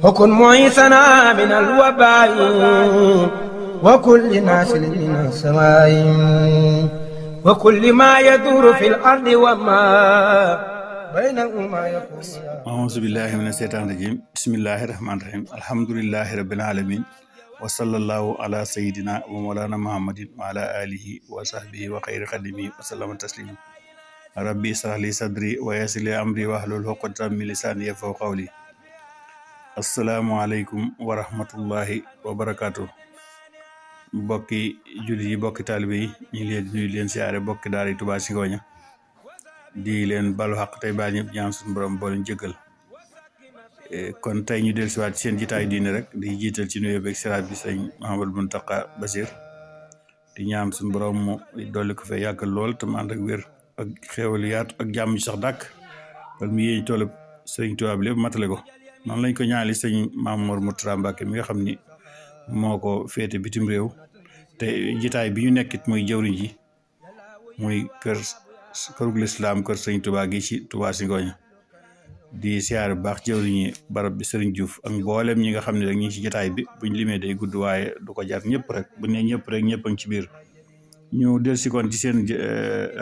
وكن معيسنا من الوباء وكل ناسل من السماء وكل ما يدور في الأرض وما بينهما يكون. أعوذ بالله من الشيطان الرجيم. بسم الله الرحمن الرحيم. الحمد لله رب العالمين وصلى الله على سيدنا ومولانا محمد وعلى آله وصحبه وخير خدمه وسلم تسليما. ربي اشرح لي صدري ويسر لي أمري واحلل عقدة من لساني يفقهوا قولي. asalaamaaleykum wa rahmatullahi wa barakaatu. Bokki jullit yi bokki taalibe yi ñu ngi leen di nuyu leen siyaare bokki daara yi Touba Zingonia di leen balu xaq tey baal ñëpp ñaan suñu borom boo leen jëggal. Kon tey ñu dellusiwaat seen jitaay diine rek di jiital ci nuyoo beeg siraat bi sëñ Mouhamadou Mountakha Bachir di ñaan suñu borom mu dolli ko fee yàggal lool te mu ànd ak wér ak xéewal yaatu ak jàmm yu sax dàkk wala mu yéeñ toolu sëñ Tuubaa bi lépp matale ko. noonu lañ ko ñaali sëñ Mamour Mourtada Mbacke mi nga xam ni moo ko féete bitim réew te jitaay bi ñu nekkit muy jëwriñ ji muy kërug lislaam kër sëñ Touba gi ci Touba Zingonia di siyaare bu baax jëwriñi barab bi sëriñ Diouf ak mboolem ñi nga xam ne rek ñu ngi ci jitaay bi buñ limee day gudd waaye du ko jar ñëpp rek bu ne ñëpp rek ñëpp a ngi ci biir. ñu del si kon ci seen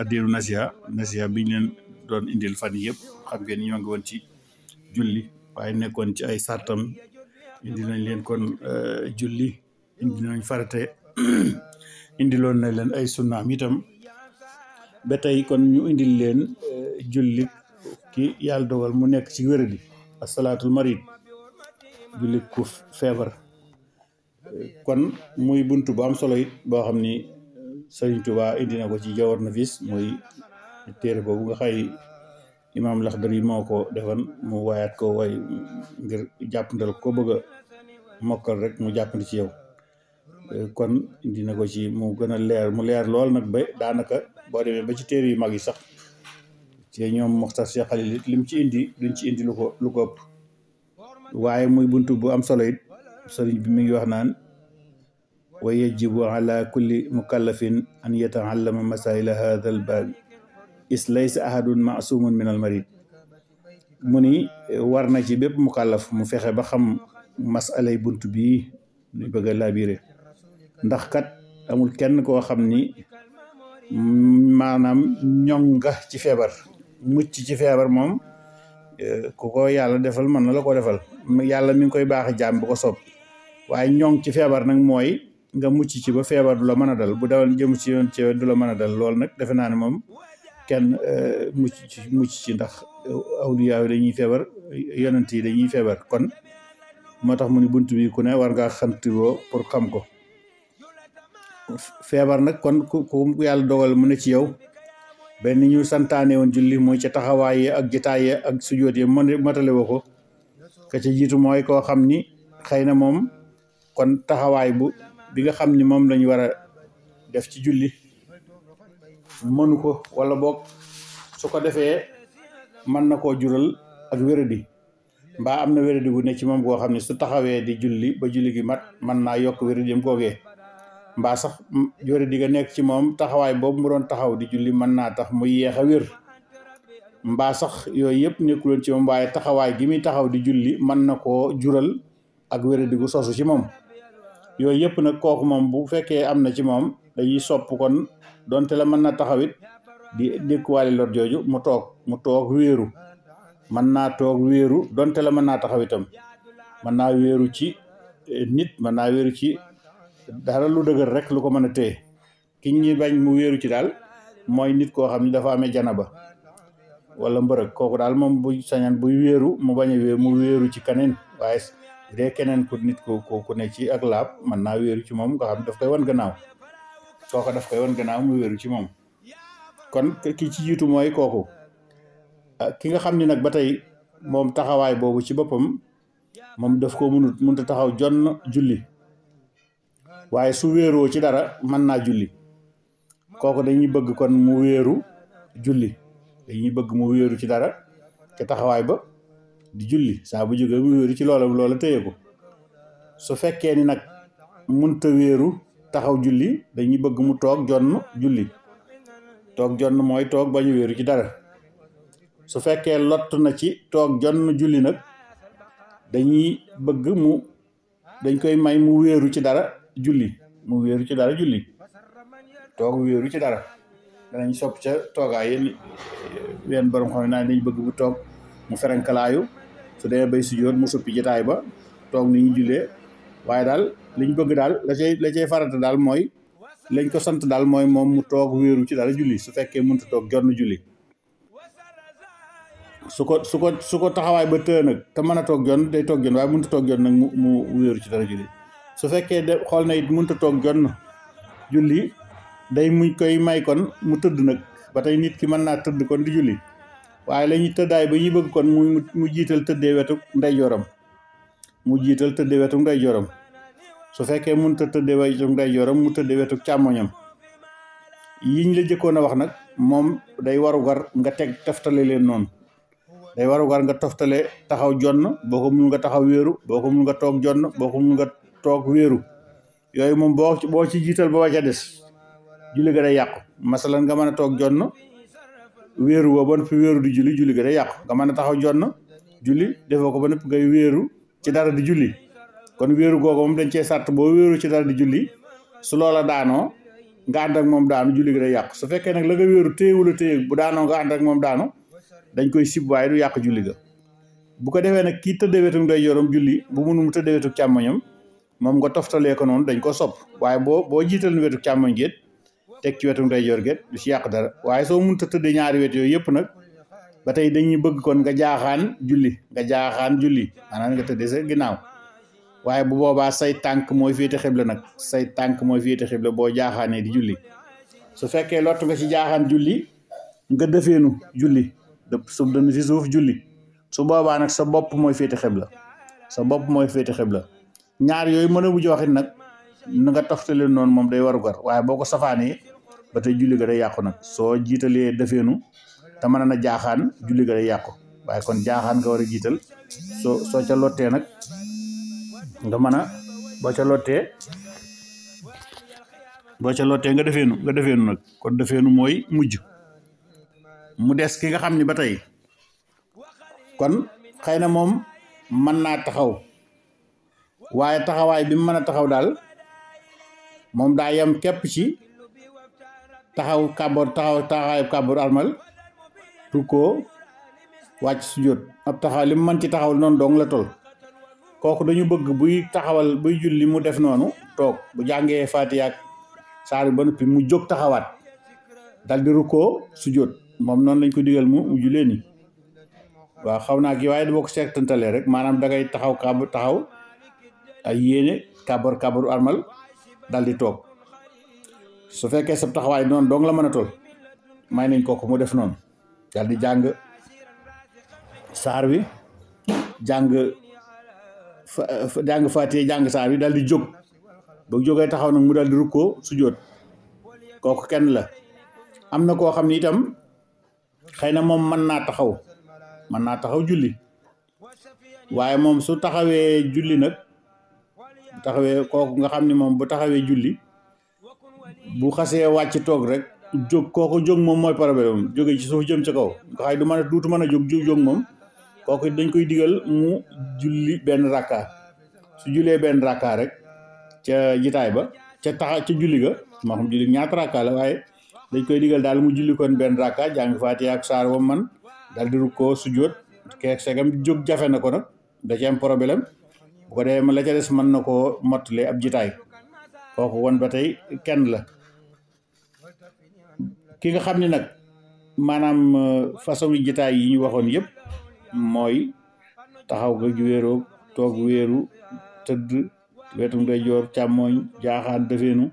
addiru nasiha bi ñu leen doon indil fan yëpp xam ngeen ñoo ngi woon ci julli waaye nekkoon ci ay sartam indi nañ leen kon julli indi nañ farate indiloon na leen ay sunnaam itam ba tey kon ñu indil leen julli ki yàlla dogal mu nekk ci wéradi asalaatul marid julli ku feebar kon muy buntu bu am solo it boo xam ni Sëriñ Tuubaa indi na ko ci Jawhar Nafis muy téere boobu nga xay Imaam Laxdari moo ko defoon mu waayaat ko way ngir jàppandal ko bëgg a mokkal rek mu jàppandi ci yow kon indi na ko ci mu gën a leer mu leer lool nag ba daanaka boo demee ba ci téere yu mag yi sax ci ñoom Moxtar Cheikh Khalil it lim ci indi duñ ci indi lu ko ëpp waaye muy buntu bu am solo it sëriñ bi mi ngi wax naan wa yajibu ala kulli mukallafin an yataallama masaila hadha al bab is laysa ahadun masumun min al marid mu ni war na ci bépp mukallaf mu fexe ba xam masalay bunt bii ñu bëgg a labiré ndax kat amul kenn koo xam ni maanaam ñoŋ nga ci feebar mucc ci feebar moom ku ko yàlla defal mën na la ko defal yàlla mi ngi koy baax jaam bu ko soob waaye ñoŋ ci feebar nag mooy nga mucc ci ba feebar du la mën a dal bu dawal jëm ci yoon ci du la mën a dal loolu nag defe naa ne moom kenn mucc ci ndax awliya yi dañuy feebar yonent yi dañuy feebar kon moo tax mu ni bunt bi ku ne war ngaa xamtiwoo pour xam ko feebar nag kon ku yàlla dogal mu ne ci yow benn ñu santaane woon julli mooy ca taxawaay yi ak jitaay yi ak sujjóot yi matale woo ko ka ca jiitu mooy koo xam ni xëy na moom kon taxawaay bi nga xam ni moom lañu war a def ci julli mënu ko wala boog su ko defee mën na koo jural ak wéradi mbaa am na wéradi gu ne ci moom goo xam ne su taxawee di julli ba julli gi mat mën naa yokk wéradi yam googee mbaa sax wéradi ga nekk ci moom taxawaay boobu mu doon taxaw di julli mën naa tax mu yeex a wér mbaa sax yooyu yëpp nekkuloon ci moom waaye taxawaay gi muy taxaw di julli mën na koo jural ak wéradi gu sosu ci moom yooyu yëpp nag kooku moom bu fekkee am na ci moom dañuy sopp kon donte la mën na taxawit di dékkuwaale lor jooju mu toog wéeru mën naa toog wéeru donte la mën naa taxawitam mën naa wéeru ci nit mën naa wéeru ci dara lu dëgër rek lu ko mën a téye ki ñi bañ mu wéeru ci daal mooy nit koo xam ne dafa amee janaba wala mbërëg kooku daal moom bu sañan buy wéeru mu bañ a wéeru mu wéeru ci keneen waaye bu dee keneen ku nit ku ne ci ak laab mën naa wéeru ci moom nga xam daf koy wan gannaaw kooku daf koy wan gannaaw mu wéeru ci moom kon ki ci jiitu mooy kooku ki nga xam ni nag ba tey moom taxawaay boobu ci boppam moom daf ko mënut a taxaw jonn julli waaye su wéeroo ci dara mën naa julli kooku dañuy bëgg kon mu wéeru julli dañuy bëgg mu wéeru ci dara ca taxawaay ba di julli saa bu jógee mu wéeru ci loola téye ko su fekkee ni nag mënta wéeru taxaw julli dañuy bëgg mu toog jonn julli toog jonn mooy toog bañu wéeru ci dara su fekkee lott na ci toog jonn julli nag dañuy bëgg dañ koy may mu wéeru ci dara julli toog wéeru ci dara danañ sopp ca toogaay yéen borom xam ne naa dañ bëgg bu toog mu ferenkalaayu su demee bay sujjóot mu suppi jotaay ba toog ni ñu jullee waaye daal liñ bëgg daal la cay farata daal mooy lañ ko sant daal mooy moom mu toog wéeru ci dara julli su fekkee mënta toog jonn julli su ko taxawaay ba tëë nag te mën a toog jonn day toog jonn waaye mënta toog jonn nag mu wéeru ci dara julli su fekkee xool na it mënta toog jonn julli day muñ koy may kon mu tëdd nag ba tey nit ki mën naa tëdd kon di julli waaye la ñuy tëddaay ba ñuy bëgg kon mu jiital tëddee wetu ndeyjooram su fekkee mënut a tëddee wetu ndeyjooram mu tëddee wetu càmmoñam yiñ la jëkkoon a wax nag moom day warugar nga toftale leen noonu day warugar nga toftale taxaw jonn boo ko mun nga taxaw wéeru boo ko mun nga toog jonn boo ko mun nga toog wéeru yooyu moom boo ci jiital ba ca des julli ga day yàqu masalan nga mën a toog jonn wéeru ba bon fi wéeru di julli ga day yàqu nga mën a taxaw jonn julli defoo ko ba nëpp ngay wéeru ci dara di julli kon wéeru googu moom dañ cee sàrt boo wéeru ci dara di julli su loola daanoo nga ànd ak moom daanu julli ga day yàqu su fekkee nag la nga wéeru téyewula téye bu daanoo nga ànd ak moom daanu dañ koy sib waaye du yàq julli ga bu ko defee nag kii tëddee wetu ndeyjooram julli bu mënum tëddee wetu càmmoñam moom nga toftalee ko noonu dañ ko sopp waaye boo jiital ni wetu càmmoñ géet teg ci wetu ndeyjoor géet du ci yàq dara waaye soo mënta tëddee ñaari wet yooyu yëpp nag ba tey dañuy bëgg kon nga jaaxaan julli maanaam nga tëddee sa ginnaaw waaye bu boobaa say tànk mooy féete xibla nag boo jaaxaanee di julli su fekkee lottu nga ci jaaxaan julli nga defeenu julli su dënn ci suuf julli su boobaa nag sa bopp mooy féete xibla ñaar yooyu mën a bu joxit nag na nga toftale noonu moom day waru gar waaye boo ko safaanee ba tey julli ga day yàqu nag soo jiitalee defeenu te mën na jaaxaan julli ga day yàqu waaye kon jaaxaan nga war a jiital soo ca lottee nag nga mën a boo ca lottee nga defeenu nag kon defeenu mooy mujj mu des ki nga xam ni ba tey kon xëy na moom mën naa taxaw waaye taxawaay bi mu mën a taxaw daal moom daa yem képp ci taxawaayu kàbbar armal rukkoo wàcc sujjóot ab taxaw li mu mën ci taxaw noonu dong la tol kooku dañu bëgg buy julli mu def noonu toog bu jàngee Faatiha ak saar bi ba noppi mu jóg taxawaat dal di rukkoo sujjóot moom noonu lañ ko digal mu jullee nii waaw xaw naa kii waaye boo ko seetantalee rek maanaam dangay taxaw ay yéene kàbbaru armal dal di toog su fekkee sa taxawaay noonu dong la mën a tol may nañ kooku mu def noonu dal di jàng saar wi jàng Faatiha jàng saar wi dal di jóg ba jógee taxaw nag mu dal di rukkoo sujjóot kooku kenn la am na koo xam ni itam xëy na moom mën naa taxaw julli waaye moom su taxawee julli nag kooku nga xam ni moom bu taxawee julli bu xasee wàcc toog rek kooku jóg moom mooy problème jóge ci suuf jëm ca kaw nga xay duutu mën a jóg moom kooku dañ koy digal mu julli benn rakka su jullee benn rakka rek ca jitaay ba ca julli ga moo xam julli ñaata rakka la waaye dañ koy digal daal mu julli kon benn rakka jàng Faatiha ak saar wam man daal di rukkoo sujjóot keek segam jóg jafe na ko nag da ci am problème bu ko defee la ca des mën na koo mottalee ab jitaay kooku won ba tey kenn la ki nga xam ne nag maanaam façon yi jitaay yi ñu waxoon yëpp mooy taxaw ga wéeroo toog wéeru tëdd wetu ndeyjoor càmmooñ jaaxaan defeenu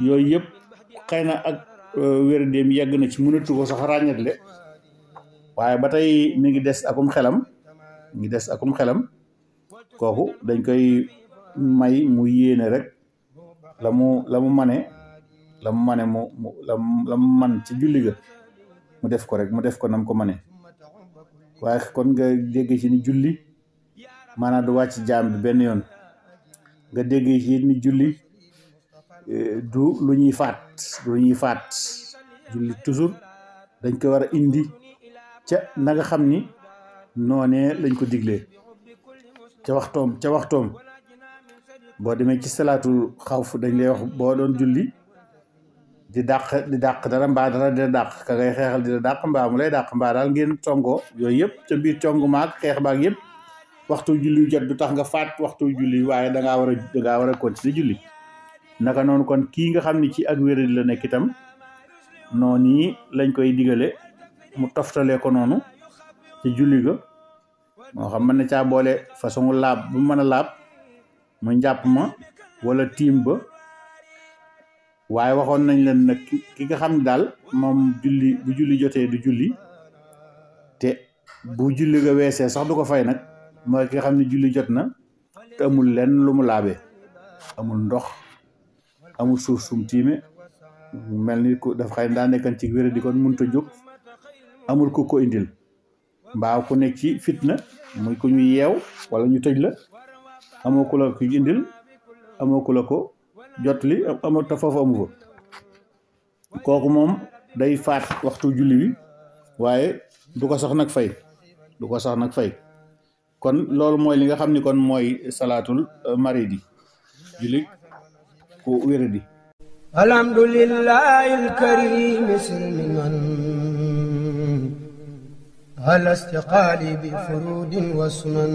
yooyu yëpp xëy na ak wér-déem yegg na ci mënatu ko sax ràññetle waaye ba tey mi ngi des akum xelam kooku dañ koy may mu yéene rek la mu mane la mu man ci julli ga mu def ko nam ko mane waaye kon nga dégg ci ni julli maanaam du wàcc jaam bi benn yoon nga dégg ci ni julli du lu ñuy faat julli toujours dañ ko war a indi ca na nga xam ni noonee lañ ko diglee ca waxtoom boo demee ci salaatul xawf dañ lay wax boo doon julli di dàq dara mbaa dara di la dàq ka ngay xeexal di la dàq mbaa mu lay dàq mbaa daal ngeen congoo yooyu yëpp ca biir cong maag xeex baag yëpp waxtu julli jot du tax nga faat waxtu julli waaye dangaa war a continuer julli naka noonu kon kii nga xam ni ci ak wéradi la nekk itam noonu yi lañ koy digale mu toftalee ko noonu ci julli ga moo xam mën na caa boole façon laab bu mën a laab mu njàpp ma wala tiim ba waaye waxoon nañ leen nag ki nga xam ne daal moom bu julli jotee du julli te bu julli ga weesee sax du ko fay nag mooy ki nga xam ne julli jot na te amul lenn lu mu laabee amul ndox amul suuf sum tiime mel ni ku dafa xëy daa nekkan ci wér di kon mënut a jóg amul ku ko indil mbaa ku nekk ci fitna muy ku ñu yeew wala ñu tëj la amoo ku la ko indil amoo ku la ko jot li amoo ta foofu amu fa kooku moom day faat waxtu julli bi waaye du ko sax nag fay kon loolu mooy li nga xam ni kon mooy salaatul maridi julli ku wéradi alhamdulillahi alkarim silmiman ala istiqaali bi furudin wa sunan